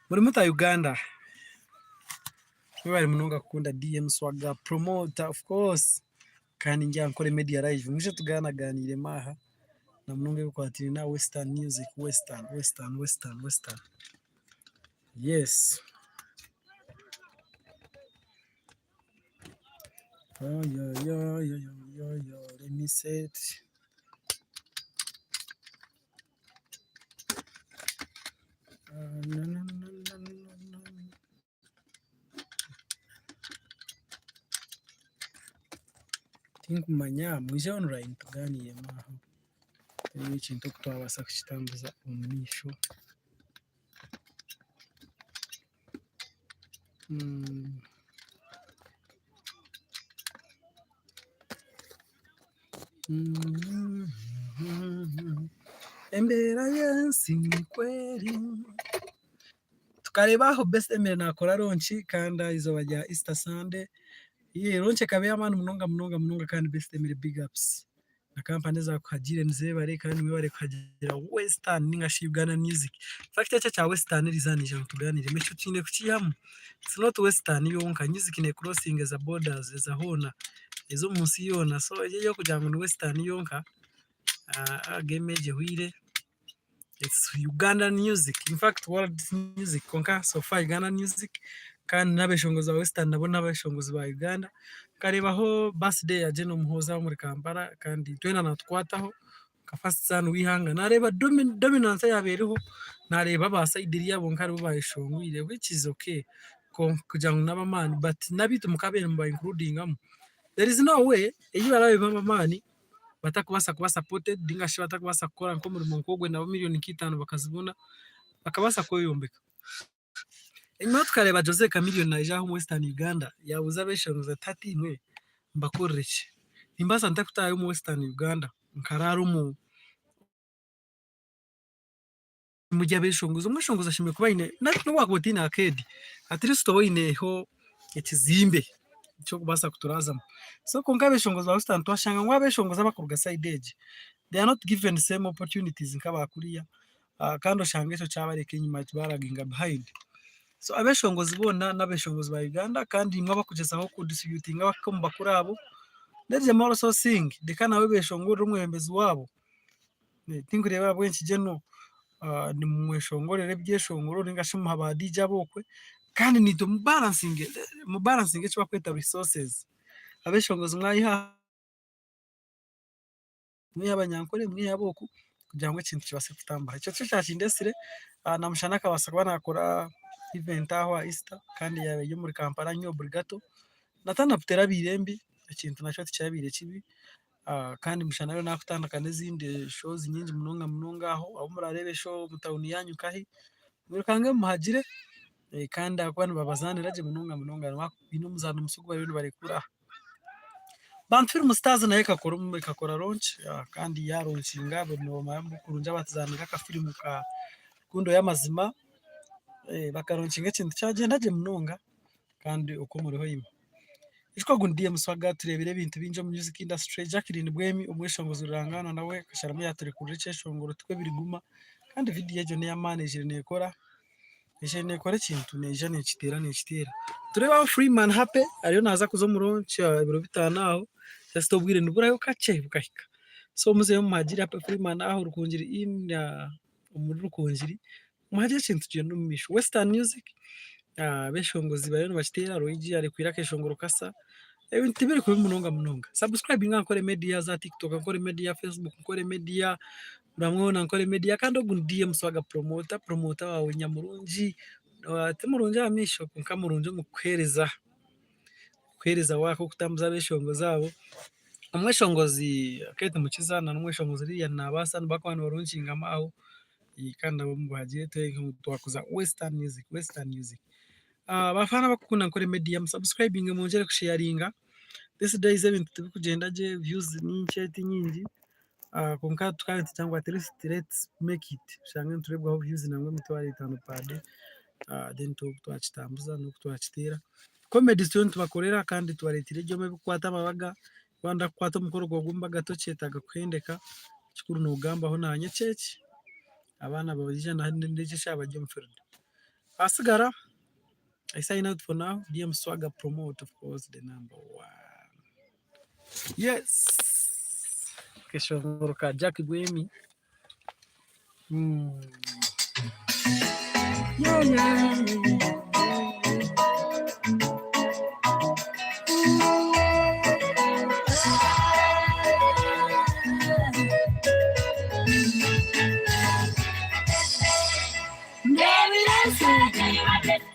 Muri muta Uganda? Mwebare munonga kukunda DM Swagga promoter of course kandi ndi aha Nkore Media Live mwije tugaanaganiiremu aha na munonga ebikwatiraine na Western music, Western, Western, Western, Western. Yes. Yo yo yo yo yo yo let me set. Tinkumanya mwije online tugaaniiremu aho tureebe ekintu oku twabaasa kukitambuza omu maisho. Embeera y'ensi nikwo eri. Tukareeba aho Best Emily naakora launch kandi aha izooba rya Easter Sunday. Launch ekaba ey'amaani munonga munonga munonga kandi Best Emily big ups. Na kampani ezakuhagiire nizebare kandi mwebare kuhagira western ninga shi Ugandan music. In fact eki ekya western eriizooba niinyija ngu tugaaniiremu ekyo twine kukiihamu. It's not western yonka, music ne crossinga eza borders eza hoona, eza omu nsi yoona so egi ey'okugira ngu ni western yonka, game egyo ehweire. It's Ugandan music, in fact world music kwonka so far Ugandan music kandi n'abeshongozi ba western nabo n'abeshongozi ba Uganda. Nkareebaho birthday ya General Muhoozi aha omuri Kampala kandi twena natukwataho nka first son w'eihanga. Naareeba dominance eyaaba eriho, naareeba aba side eriya bonka aribo bayeshongwire which is okay kugira ngu n'ab'amaani but n'abaitu mukabaire nimuba includingamu. There is no way ei baraabe b'amaani batakubaasa kuba supported ninga shi batakubaasa kukora nk'omurimo nk'ogwo nabo miriyoni nk'itaano bakazibona bakabaasa kweyombeka. Enyima tukareeba Jose Chameleone naija aha omu Western Uganda yaabuuza abeeshongozi ati hati imwe mbakorere ki? Nimbaasa nta kutaaha omu Western Uganda nkaraara omu Muri abeshongozi, omweshongozi ashemereire kuba aine n'obu wakuba otaine akeedi at least obe oineho ekizimbe eky'okubaasa kuturaazamu. So kwonka abeshongozi ba Western twashanga ngu abeshongozi abakuruga sayidi egi they are not given same opportunities nk'aba kuriya kandi oshanga ekyo kyabareka enyima baraginga behind. So abeshongozi boona n'abeshongozi ba Uganda kandi imwe abakugyezaho ku distributinga abahika omu bakuru abo, let them also sing reka nabo beshongorere omwebembezi waabo. Tinkureeba ahabw'enki General nimweshongorera ebyeshongoro ninga shi muha ba DJ ab'okwe kandi naitwe mubalansinge mubalansinge eki barikweta resources. Abeshongozi mwayiha aha mwihe abanyankore mwihe ab'oku kugira ngu ekintu kibaase kutambura. Ekyo nikyo kyakindetsire Namushana akabaasa kuba naakora event aho aha Easter kandi yaaba eri omuri Kampala New Obligato. Na turn up terabaire mbi, ekintu nakyo tikirabaire kibi. Kandi Mushana ariyo naakutandika n'ezindi shows nyingi munonga munonga aho, ahu muraareebe show omu tawuni yaanyu nkahi, mwirukange mumuhagire kandi ahakuba nibabazaanira gye munonga munonga baine omuzaano musya ogu bariyo nibarekura. Bantu Film Stars nayo ekakora launch kandi yaalonkinga kurungi abatuzaanira akafirimu ka Rukundo y'amazima, bakalonkinga ekintu kyagyenda gye munonga kandi okwo muriho imwe. Ijuka ogu ni DM Swagga tureebire ebintu bingi omu music industry, Jacqueline Bwemi omweshongozi rurangaanwa nawe akasharamu yaturekurira ekyeshongoro tikwo biriguma kandi vidiyo egyo n'ey'amaani eizire neekora, eizire neekora ekintu neija neekiteera neekiteera. Nitureeba aho Freeman Happy ariyo naaza kuza omu launch ebiro bitaano aho just obwire nibuburayo kakye bukahika. So muzeyo mumuhagire Happy Freeman aho Rukungiri Inn omuri Rukungiri. Muhagire ekintu tugyende omu maisho. Western music abeshongozi bariyo nibakiteera, Roy G arekwire akeshongoro kasa, ebintu tibiri kubi munonga munonga. Subscribinga aha Nkore Media za TikTok, Nkore Media Facebook, Nkore Media buri hamwe hoona Nkore Media kandi ogu ni DM Swagga Promoter, promoter waawe nyamurungi, ti murungi aha maisho kwonka murungi omu kukuheereza. Kuheereza waaka okutambuza abeshongozi abo. Omweshongozi Kate Mukiza na n'omweshongozi Lilian Nabaasa nibakuba nibarungingamu aho kandi nabo mubahagire tureebe ngu twakuza western music, western music. Abafaana abakukunda Nkore Media musubscribinge mwongyere kusheyaringa. These days ebintu tibikugyenda gye, views ni nkye ti nyingi kwonka tukaba nitugira ngu at least let's make it oshange nitureebwaho views nangwa emitwaro etaano per day then turebe oku twakitambuza n'oku twakiteera. Comedy turiyo nitubakorera kandi tubareetire ebyoma ebirikukwata amabaga, waaba nooyenda kukwata omukoro gwawe gw'embaga tokyetaaga kuhendeka, ekikuru noogambaho naanye kyeki, abaana baija n'egi eshaaha bari omu field. Ahasigara, I sign out for now, DM Swagger promote of course the number one. Yes! Keshongoro ka Jack Bwemi. Mm. Yeah, yeah, yeah.